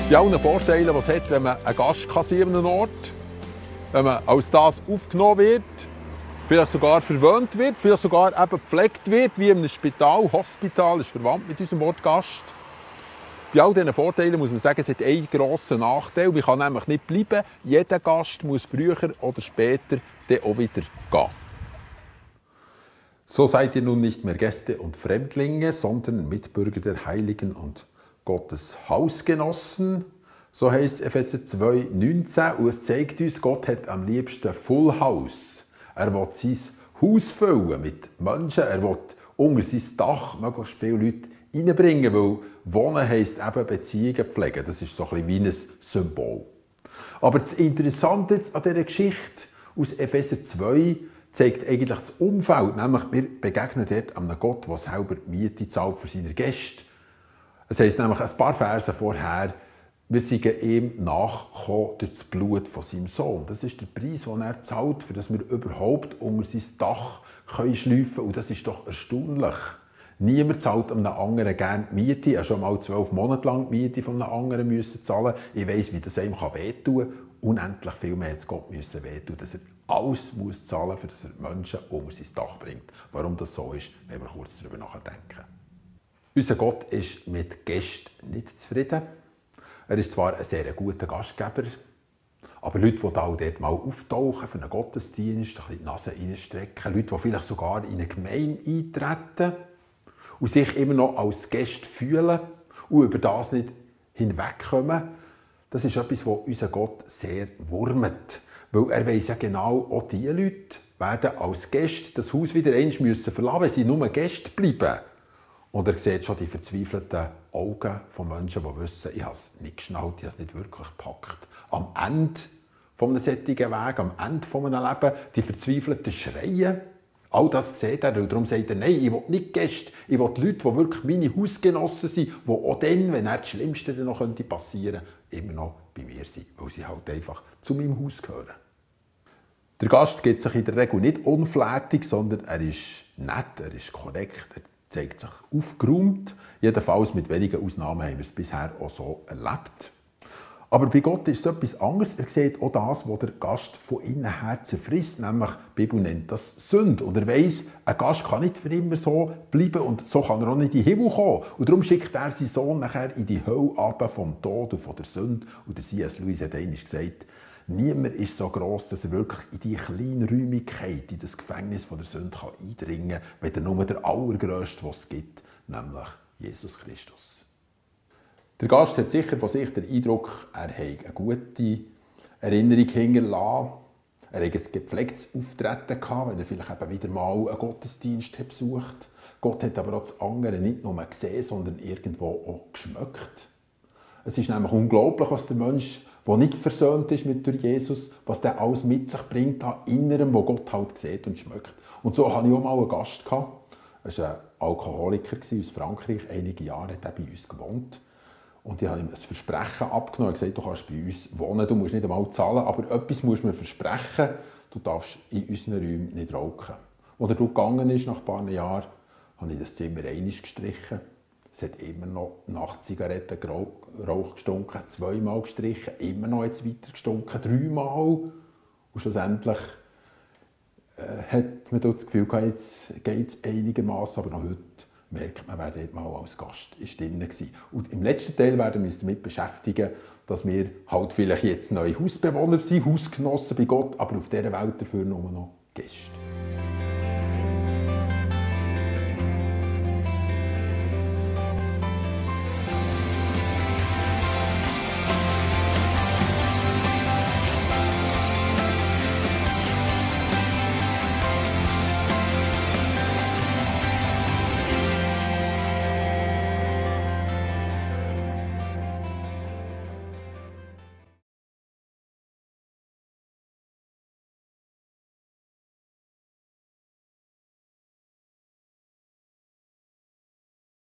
Bei allen Vorteilen, die es hat, wenn man einen Gast kassiert an einem Ort, wenn man als das aufgenommen wird, vielleicht sogar verwöhnt wird, vielleicht sogar eben gepflegt wird, wie in einem Spital. Hospital ist verwandt mit unserem Wort Gast. Bei all diesen Vorteilen muss man sagen, es hat einen grossen Nachteil. Man kann nämlich nicht bleiben. Jeder Gast muss früher oder später dann auch wieder gehen. So seid ihr nun nicht mehr Gäste und Fremdlinge, sondern Mitbürger der Heiligen und Gottes Hausgenossen. So heisst Epheser 2,19. Und es zeigt uns, Gott hat am liebsten Full House. Er will sein Haus füllen mit Menschen. Er will unter sein Dach möglichst viele Leute reinbringen, weil Wohnen heisst eben Beziehungen pflegen. Das ist so ein bisschen wie ein Symbol. Aber das Interessante jetzt an dieser Geschichte aus Epheser 2 zeigt eigentlich das Umfeld. Nämlich, wir begegnen dort einem Gott, der selber die Miete zahlt für seine Gäste. Es heisst nämlich ein paar Verse vorher, wir sind ihm nachgekommen durch das Blut von seinem Sohn. Das ist der Preis, den er zahlt, für dass wir überhaupt unter sein Dach schleifen können. Und das ist doch erstaunlich. Niemand zahlt einem anderen gerne die Miete. Er hat schon mal 12 Monate lang die Miete von einem anderen müssen zahlen. Ich weiss, wie das einem wehtun kann. Unendlich viel mehr hat Gott müssen wehtun, dass er alles muss zahlen muss, für dass er Menschen unter sein Dach bringt. Warum das so ist, wenn wir kurz darüber nachdenken. Unser Gott ist mit Gästen nicht zufrieden. Er ist zwar ein sehr guter Gastgeber, aber Leute, die da und dort mal auftauchen für einen Gottesdienst, ein bisschen die Nase reinstrecken, Leute, die vielleicht sogar in eine Gemeinde eintreten und sich immer noch als Gäste fühlen und über das nicht hinwegkommen, das ist etwas, was unser Gott sehr wurmt. Weil er weiss ja genau, auch diese Leute werden als Gäste das Haus wieder einmal verlassen müssen, wenn sie nur Gäste bleiben. Und er sieht schon die verzweifelten Augen von Menschen, die wissen, ich habe es nicht geschnallt, ich habe es nicht wirklich gepackt. Am Ende eines solchen Weges, am Ende eines Lebens, die verzweifelten Schreien, all das sieht er. Und darum sagt er, nein, ich will nicht Gäste, ich will Leute, die wirklich meine Hausgenossen sind, die auch dann, wenn er das Schlimmste noch passieren könnte, immer noch bei mir sind, weil sie halt einfach zu meinem Haus gehören. Der Gast gibt sich in der Regel nicht unflätig, sondern er ist nett, er ist korrekt, er zeigt sich aufgeräumt. Jedenfalls mit wenigen Ausnahmen haben wir es bisher auch so erlebt. Aber bei Gott ist es etwas anderes. Er sieht auch das, was der Gast von innen her zerfrisst. Nämlich, die Bibel nennt das Sünde. Und er weiss, ein Gast kann nicht für immer so bleiben und so kann er auch nicht in den Himmel kommen. Und darum schickt er seinen Sohn nachher in die Hölle runter vom Tod und von der Sünde. Und der C.S. Lewis hat einmal gesagt, niemand ist so gross, dass er wirklich in die Kleinräumigkeit, in das Gefängnis von der Sünde eindringen kann, weder nur der Allergrößte, was es gibt, nämlich Jesus Christus. Der Gast hat sicher von sich den Eindruck, er habe eine gute Erinnerung hinterlassen. Er hat ein gepflegtes Auftreten gehabt, wenn er vielleicht eben wieder mal einen Gottesdienst besucht. Gott hat aber auch das andere nicht nur gesehen, sondern irgendwo auch geschmeckt. Es ist nämlich unglaublich, was der Mensch, der nicht versöhnt ist mit durch Jesus, was der alles mit sich bringt an Innerem, wo Gott halt sieht und schmeckt. Und so hatte ich auch mal einen Gast gehabt. Er war ein Alkoholiker aus Frankreich. Einige Jahre hat er bei uns gewohnt. Und ich habe ihm ein Versprechen abgenommen. Ich habe gesagt, du kannst bei uns wohnen, du musst nicht einmal zahlen, aber etwas musst du mir versprechen, du darfst in unseren Räumen nicht rauchen. Als er gegangen ist, nach ein paar Jahren, habe ich das Zimmer einmal gestrichen. Es hat immer noch nach Zigarettenrauch gestunken, zweimal gestrichen, immer noch jetzt weiter gestunken, dreimal. Und schlussendlich hat man das Gefühl gehabt, jetzt geht es einigermaßen, aber noch heute merkt man, wer dort mal als Gast drin war. Und im letzten Teil werden wir uns damit beschäftigen, dass wir halt vielleicht jetzt neue Hausbewohner sind, Hausgenossen bei Gott, aber auf dieser Welt dafür nur noch Gäste.